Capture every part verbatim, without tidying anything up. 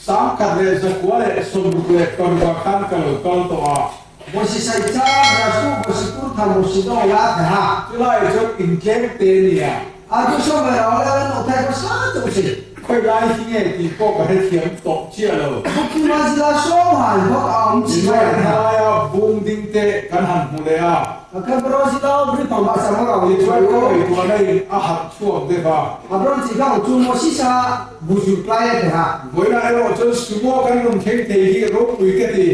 Sam khat le zakua le somruk le kariba khan kalo kal to a. Bosi saichar, bosi kurtham, bosi do la the ha. Chulai chot inklem te ni ya. Adu somai rao le no thai ko sa to se. Khoi lai hi nge ti ko ka he thiam to chia lo. Bukima jila so ha, bok a um si Israel ha. Naya bung ding te kan han mu le a. Akhe bro jila bri pang ba sa mo rao. Israel ko i ko nai a hat chuak de ba. Abram si ka chu mo si sa bujur klai de ha. Boina ero chot sumo kan rum theng te hi ro pui ke ti.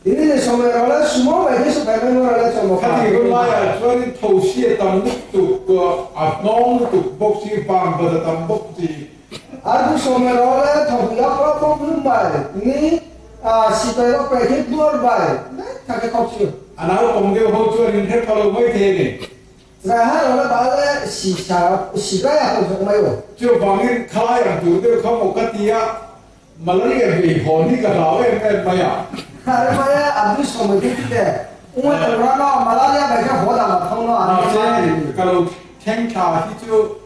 Tini ni somai rao le sumo bai khe supai mai no rao le chomo kha. Khati rung lai a, chuan in thausi a tam lutuk, a nong lutuk bok si, pang bada tam bok si. Arbu somai rao le thausi a kro bok lum bai, tini, a, sipai rao pai khe bor bai, le thake kau si. Anau pong de ho chuan in he palo mai the ni. Chrai ha rao le ba le si sa, si bai a thau sok mai o. Chu bangin khalai ang tu de khamo kati a. Malaria bei ho ni ka rao em em mai a. Are mai a, abdui somai khe ti de. Ungoi tong rao no malaria bai khe ho da ma thang no, a, a, se, kalo theng tha hi chu,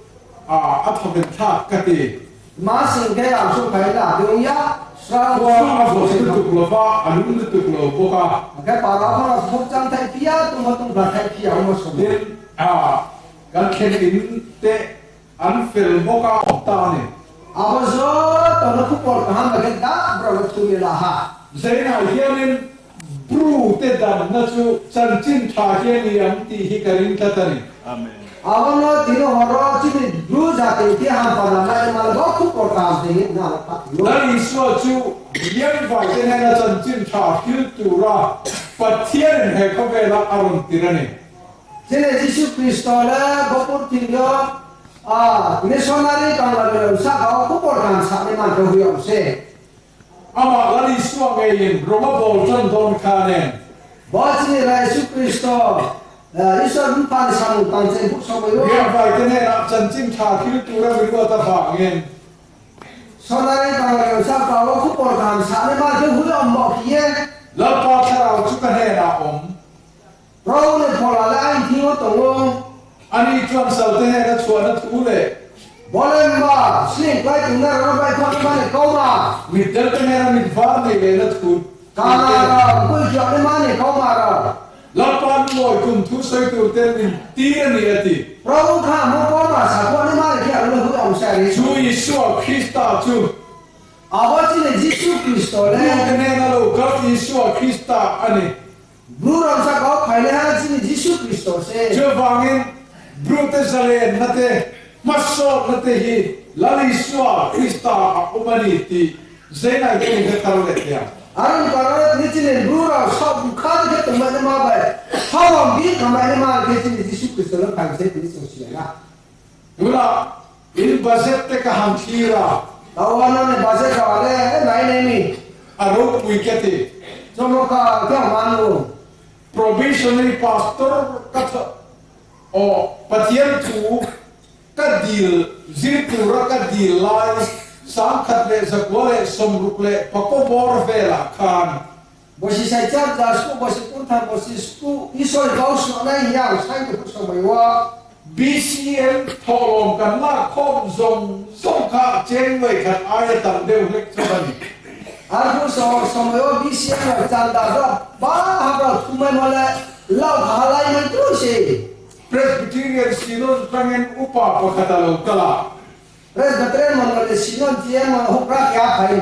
a, a thoben tha kati. Ma sing khe ang sung khai na, dung ya, sra. Khua sung a bo sung tuk lo ba, a lung tuk lo bo ka. Khe para para sung chang thai pia, tung ma tung thai pia, ungoi somai. Din, a, kan khen in te, An fel bo ka ta ni. Abo joto no khupor kaham bai khe da brao no thumi la ha. Zaina hianin Bru te damna chu chanchin tha hian ni am ti hi ka ring ta ta ni. Amen. Abo no tini horo chini Bru jati ti ham pa na nai mal bo khupor kaham te hi na la pa. Lal Isua chu Liangvai te nena chanchin tha thil tura Pathian in he kha vela a ron tir a ni. Chini Jisu Khristo le bo purthimbi yo, a, missionary tangla ni rao sahka wo khupor kaham sa ni man khe hui yong se. Ama Lal Isua ngei in roma bol chon don kha nen. Bo chini Lal Jisu Khristo, a, Isor mpha ni samung tang cheng phuk somoi wo. Liangvai te nena chanchin tha thil tura mi rua ta bang in. Missionary tangla ni rao sahka wo khupor kaham sa ni man khe hui yong mo khe ye. Lalpa Tharao chu ka nena om. Probu ni phola le aini thing yo tong ou. Ani chuangsal te nena chuahna thu le. Bo le mba, sleing klái tongnai rao no baihkhouh ni ma ni kauma. Mitdel te nena mitvar ni le na thu. Kana rao, kui kiak ni ma ni kauma rao. Lalpa nung bai kum thu soi tur te min ti a ni a ti. Probu kha mo kauma sakhouh ni ma ni khe ang no hui yong sa ri. Chu Isua Khrista chu. Abo chini Jisu Khristo le. Bru te nena lo ka Isua Khrista a ni. Bru rao sahka wo phainaiha chini Jisu Khristo se. Chubangin Bru te zalenna te, masotna te hi Lal Isua Khrista a um a ni ti, zaina khe ni khe thar le tia. Aro ni karon ni chini Bru rao saoh bkha de khe tongmai ni ma bai, saoh bkha mai ni ma khe chini Jisu Khristo le phai se tini chung si ya na. Ula, in budget te kaham thi ra. Taoh wa nang ni budget ka le, nai nai mi. Aro pui khe ti. Chomo ka khe man lo. Probationary pastor ka tha. O, Pathian thu ka dil, zir tura ka dil lai, sangkhat le zakua le somruk le pako bor vela khan. Bosi saichar ja sku, bosi kurtham, bosi sku, Isor kau sno nai hing ye ang sai tong phuh somoi wo. B C M tholom kan la khom zong zong kha cheng wei khat ai a tam deu lek cha ni. Arphuh so somoi wo B C M rao chanda rao ba ha rao thumai mo le lau kha halai mai tru se. Presbyterian Synod tang in upa pakhat a lo kala. Presbyterian mon le Synod G M hukra kya phai.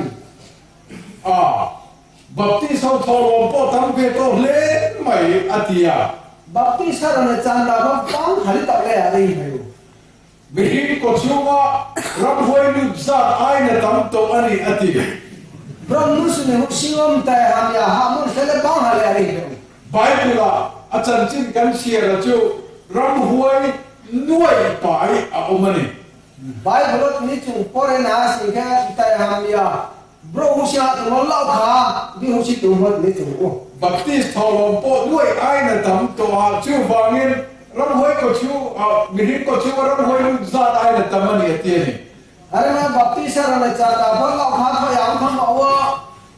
A, Baptist hau tholom po tam ve to le mai a ti a. Baptist rao ni chanda ba bang hari ta le a ri mai u. Mihing ko chunga ramhuai lut zat ai na tam to a ni a ti. Bro musu ni huk singom tai hamya ha mun se le bang ha le a ri mai u. Bible a, a chanchin kan share a chu ramhuai nuai pai a um a ni. Bible ni chung pore na sing khe tai hamya. Bro husi ha tongmo lau kha, bi husi tongmo ni chung o. Baptist tholom po nuai ai na tam to a chu bangin ramhuai ko chu, a, mihing ko chu ramhuai lut zat ai na tam a ni a ti a ni. Are na Baptist rao ni chanda ba lau kha kha yang tham ba wo.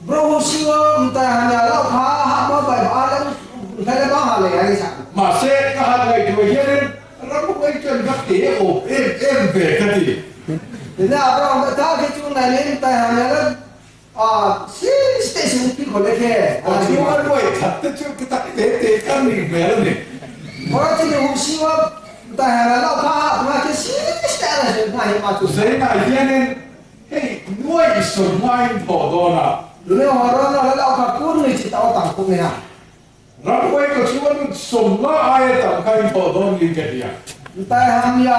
Bro husi wo mtai hamya lau kha ha ma bai ba le mtai le ba ha le ai sa. Ma se ka ha ngai tu ye ren ramhuai chen bak ti o em em ve ka ti. Ni na Abraham ta ke chu Nai le mtai hamya le, a, si, si, si, pi kho le khe. O, si wa roi, khat te chu khe tak te, te, kan ni me le ni. Boro chini houhsing wo mtai hamya le kha, ma khe si, si, ala se, ma he ma chu. Zai na ye ne, hei, nuai so nuai tho do na. Lune horo na le la kha kur ni chi tao tang khu ne ha. Ram bai ko chuan sum la ai tang kai tho don li ka hia. Mtai hamya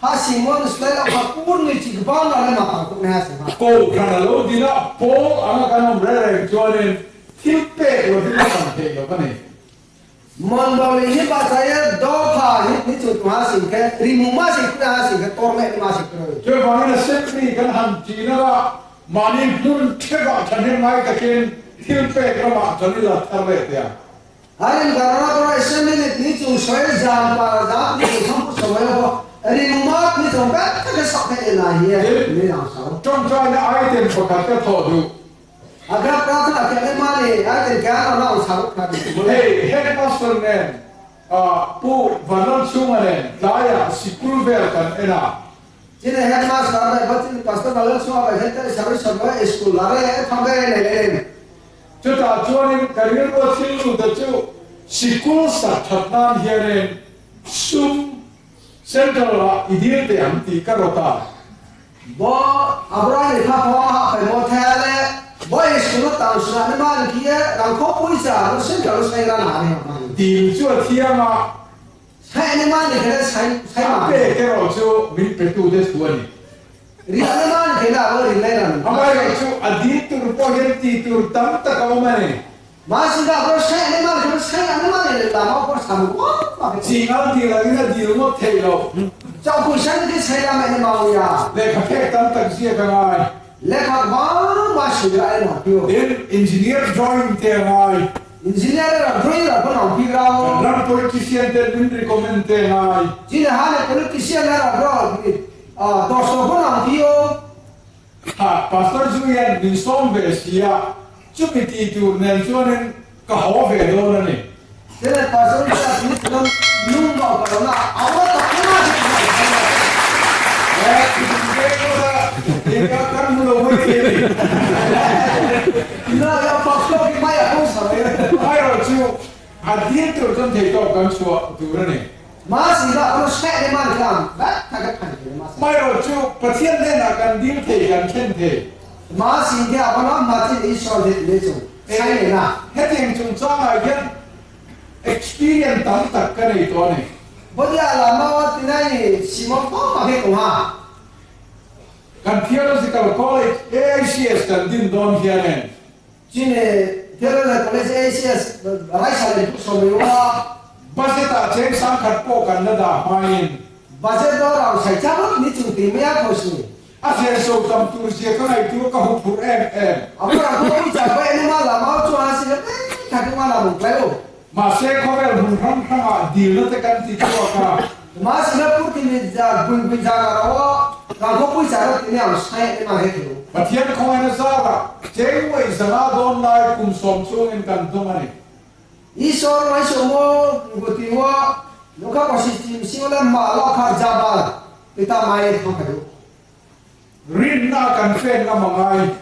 ha Simon slai la pha kur ni chi ba na le ma pha kur ni ha Simon. Ko khana lo di la Paul ana ka nom re re chuan in thil pe lo di la kan thei lo ka ni. Mon ba li ni ba sa ya do pha ni ni chu tu ha sing ke ri mu ma sing ku ha sing ke tor me ma sing ku. Chuan ba na sep ni kan han chi na la Mani hmun theva tha ni mai takin thil pek lama tha ni la thar ve tia. Arin garana kora isen ni ni chung soi jam pa jam ni chung thampu soi ho. Ari numat ni chung bet ta ke sak ni na hi e. Ni nang sa. Tong chai na ai ten pakhat ka tho du. Aga prarthana ke ni mani ai ten ka na nang sa ka ni. Hey, headmaster nen. A, Pu Vanal Chunga nen, daya sikul vel kan ena. Chini headmaster bai, ba chini pastor Vanal Chunga bai, head teacher bai, school lare, thang bai, ne, ne, ne. Chuta chuan in career wo thil lu ta chu, sikul sa that nan hian in, sum central a idil te ang ti ka ro ta. Bo Abraham ni kha pho ha pai mo the le, bo school tang sna ni man ki e, rang kho pui cha, no central sai ra na ni ma. Dil chu a thiang a. Sai ni man ni khe sai, sai ma. Pe ke ro chu min pe tu de thu a ni. Ri ni man khe la bo ri lai ra ni. Amai ro chu a di tur po hian ti tur tam ta ka ma ni. Ma si da ko sai ni ma ko sai ni ma ni la ma ko sa mo ko ma ke. Chi ngal di la ni na di mo thei lo. Chau ku sai ni sai la ma ni ma ya. Le kha phek tam tak zia ka ngai. Le kha ba ma si la ni ma pio. In engineer drawing te ngai. Engineer ra drawing ra ko na pi ra o. Ram politician te min recommend te ngai. Chi le ha le politician ra drawing. A, to so ko na pio. Ha, Pastor Julian min som ve sia. Chu mi ti tu nen chuan in ka ho ve do na ni. Tene Pastor Julian min som nung ba ka na. Awa ta na. Eh, ti tu ke ko da. Ti ka kan mu lo mo ti ni. Na ya Pastor ki mai a ko sa ve. Ai ro chu. A dir tur kan thei tawk kan chhuah tur a ni. Ma si la ko seh ni man kan, ba ta ka phan ni ma sa. Mai ro chu Pathian le na kan dil thei kan khen thei. Ma si dia ko na ma tin Isor le le chu. Eh, sai le na. Hetiang chung chang a hian experience tam tak ka nei tawh a ni. Bo dia la ma wa ti nai Simon ko ma he ko ha. Kan Theological College, A I C S kan din dawn hian en. Chini Theological College A I C S raisa le duk somai wa. Budget a cheng sang khat pawh kan la dah hmain. Budget dawr rau sai chang ni chung ti mai a kho si. A zen so tam tur zia ka ngaitu ka hu phur em em. Abo rang ko ui chak bai ni ma la mau chuan si le pe khat ni ma la mung klai lo. Mahse, khawvel hmun hrang hrangah dilna te kan ti chhuak a. Mahse, purthimbi za, buibui zaga rau, rang kho pui chara tini ang sai ni ma he thei. Pathian khawngaina zara, cheng uai zanga dawn lai kum sawm chungin kan dawng a ni. Isor mai sawm o, guti o, nokha pasi chim sing o le ma lo kha jabal, pita mai thang kha du. Rinna kan fen ngam a ngai.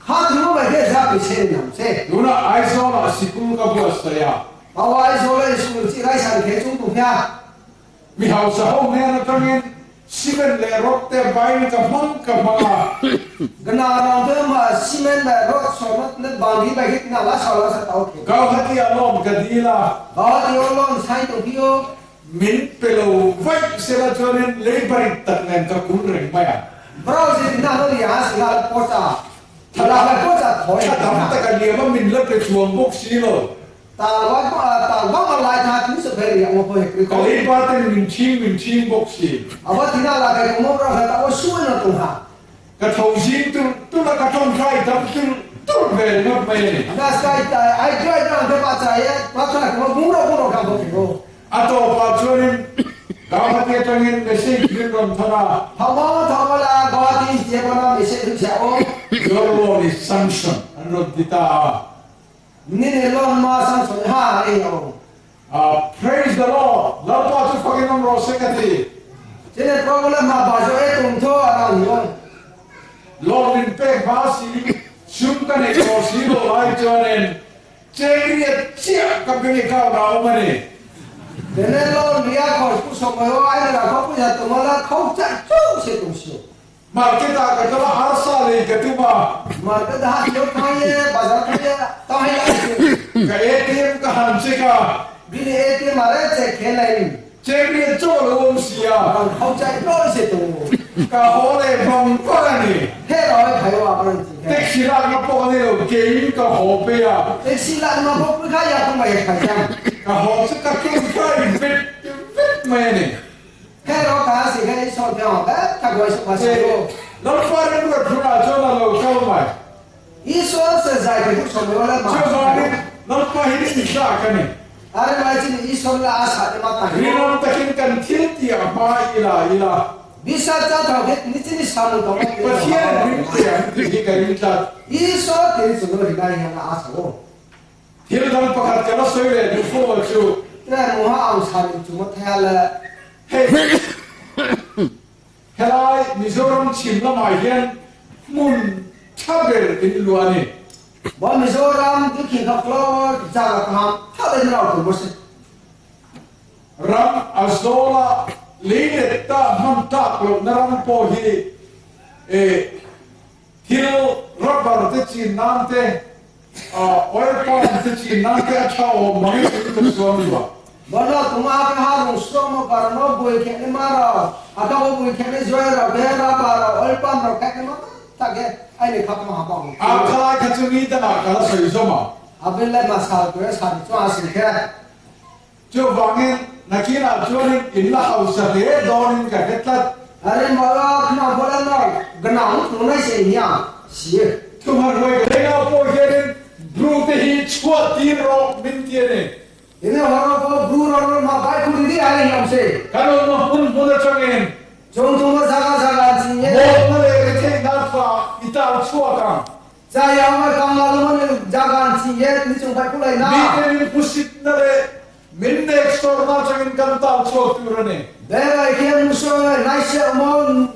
Kha thu bai de za pi se nam se. Tuna Aizawl ah sikul ka buatsaih a. Pawa Aizawl ah sikul chi raisan khe chung tu phia. Mi hausa ho hnen atangin cement le rod te bai ka hmang ka hmang a. Gana rong te ma cement le rod so rod le bang di bai hit na la sa la sa tau khe. Guwahati alone ka dil a. Guwahati alone sai tu phio. Min pe lo vaih sela chuan in leibarik tak nen ka kun reng mai a. Brau si na lo ri ha si la pocha. Tha la pocha thoi. Tha tam tak a liam a min la pe chuang bawk si lo. Ta wa ko ta wa ma lai tha tu se pe ri mo ko he kri ko. Ka leiba ten min thing min thing bawk si. Aba tina la pe ko mo ra ta o su na tu ha. Ka tho zing tur tur la ka ṭawngṭai tam tur tur ve ngawt mai a ni. Nga sky ta ai try ta te pa cha ye pa cha ko bung ro bung ro ka bo ko. A tawpah chuan in Guwahati aṭangin message min rawn thawn a. Thawn thawn la Guwahati in tia ko na message sia o. Your loan is sanction an rawn ti ta a. Ni ni lon ma sang soi ha ei o. Ah, praise the Lord. Lalpa chu fakin awm rawh se ka ti. Chule problem ma ba jo e tum tho a rang hi o. Loan ri pek ba si, sum ka ni ko si lo lai chuan in. Chengri a chia ka bini kau na o mani. Tene loan ria ko ku so ko ai na ko ku ya to mala khau cha chu se tu su. Market a ka tala arsa le ka tu ba. Market ha yo khai ye, bazar khai ye, ta hai la se. Ka A T M ka han che ka. Bini A T M are che khe lai ni. Chengri cho lo wong sia. Bang khau chai pro se tu. Ka ho le bang ko la ni. He ro he khai wa bang chi. Taxi la na po ni lo ke in ka ho pe ya. Taxi la na po pe kha ya ko mai khai ya. Ka ho se ka ke ka in bit bit mai ni. He ro ka si he Isor te ho be ka goi so ma se lo. Lo pa ri ro pro na cho na lo ka mai. Isor se zai ke so lo la ma. Cho ba ni, lo pa hi ni sa ka ni. Are mai chini Isor la asa de ma ta. Ri lam takin kan thil ti a ma ila, ila. Bisa cha thau het ni chini samu to. Pathian ri ti a ti hi ka ri ta. Isor te ni chuno ri nai ha la asa o. Thil dang pakhat ka la soi le, du fo chu. Te mu ha ang sa ni chu ma thai le. Hei. Helai Mizoram chim lamah hian hmun tha ber in luah a ni. Bo Mizoram dikhin kha klo zaga kaham tha ber in rau tu bo se. Ram a zola leilet ta hman tak lo na ram po hi, eh, thil rubber te chin nan te, ah, oil palm te chin nan te a tha awm mang i chu ka chuang lua. Bono tuma ka ha rung srong mo kar no bui khe ni ma rau. Aka bo bui khe ni joy rau, be rubber rau, oil palm rau khe ni ma ta ke ai ni khap ma ha bang. A khalai kha chu mi ta na ka la soi zo ma. Abin le ma sal ko sa ni chuang a sing khe. Chuvangin, nakina chuan in la hausa hle dawnin ka hre tlat. Are mala khna bola no, gana hung thung nai se hiam, si. Thumar hoi ka lenga po hianin, bru te hi chhuah tir rawh min ti a ni. Ini horo po bru ro ro ma bai khu di di ai hiam se. Kan awmna hmun hmun atangin. Chung thuma zaga zaga ching ye. Mawlna leh retheihna kha i tal chhuah ang. Chaya ma kang ma lama ni jaga an ching ye, ni chung bai kulai na. Mite min pusitna leh min nek sorna changin kan tal chhuak tur a ni. Berai khe muso nai se mo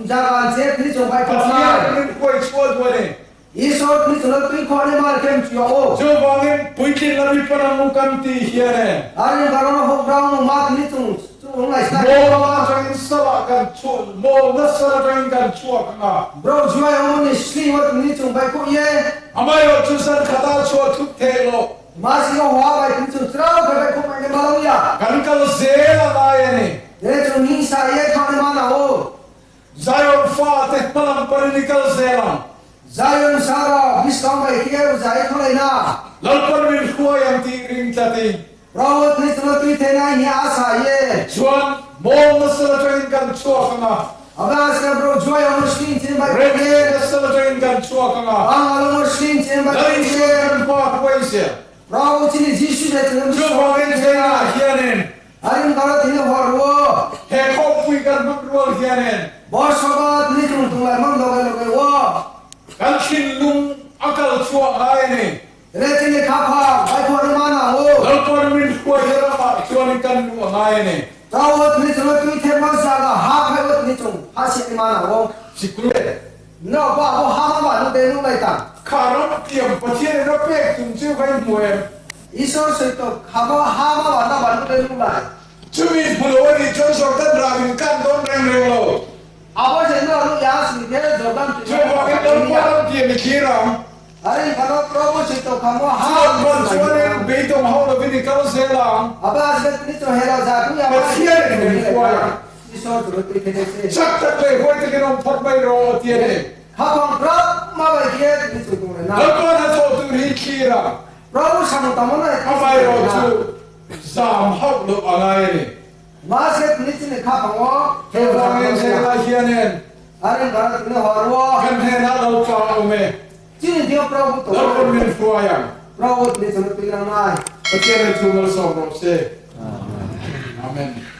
jaga an che, ni chung bai kulai na. Pathian min kuai chhuak tu a ni. Isor ni chung tui kho ni mar kem chua o. Chuvangin puitlin lami panang mu kan ti hian e. Ari barong hok rang mu mat ni chung. Mawlna atangin sal ah kan chhuak, mawlna sal atangin kan chhuak ang a. Bro juai awm ni sli wat ni chung bai khu ye. Amai rawh chu zan khat a chhuah thuk thei lo. Ma si no hwa bai ni chung chra bai bai khu mai ne ma lo ya. Kan kal zel a ngai a ni. Te chung hing sa ye thang ne ma na o. Zion fa te hmalam parin i kal zel ang. Zion sara biskang bai khe zai khalai na. Lalpan min hruai ang ti ring tla ti. Prabhu ni chung tui thei nai hi asa ye. Chuan mawlna sal atangin kan chhuak ang a. Abas ka bro juai awm sling chen bai ye. Ready na sal atangin kan chhuak ang a. Ang awm sling chen bai ye. Kan pa kuai se. Prabhu chini Jisu je chung. Chuvangin zena hianin. Aring karo tini hor wo. He khawpui kan hmang rual hianin. Bo sobat ni chung tung lai mang loge loge wo. Kan thinlung a kal chhuah ngai ni. Re chini khapha bai pho ni mana ho. Lalpan min hruai lam ah chuan kan luh ngai ni. Prabhu ni chung tui them mang sa ga ha phai wo ni chung ha si ni mana ho. Sikul. No, ba, bo ha ma ba nu te nu lai ta. Kha ram tiam Pathian in a pek tum chu vai hmu em. Isor soi to kha bo ha ma ba na ba nu te nu lai. Chumi hmu lo a nih chuan Jordan rau in kan dawn reng reng lo. Abo se no lu ya si ke Jordan ti. Chuvangin Lalpa ram tiam i thlir ang. Ari kha no Prabhu soi to kha bo ha. Chuan ban chuan in beidawng ho lo in i kal zel ang. Aba se ni to hera ja tu ya. Pathian in min hruai ang. Isor tu ro te khe te se. Chak tak leh hruai takin awm phawt mai rawh, a ti a ni. Kha bang prap ma bai khe ni chu tu na. Lalpa na thaw tur hi thlir a. Prabhu sang tamo na. Amai rawh chu zam hauh lo a ngai a ni. Ma se ni chini kha bang wo. He vang in se lai hian in. Aring karo tini hor wo. Kan hnena Lalpa a awm e. Chini dio Prabhu to. Lalpan min hruai ang. Prabhu ni chu tu na ngai. Pathian in thu malsawm rawh se. Amen.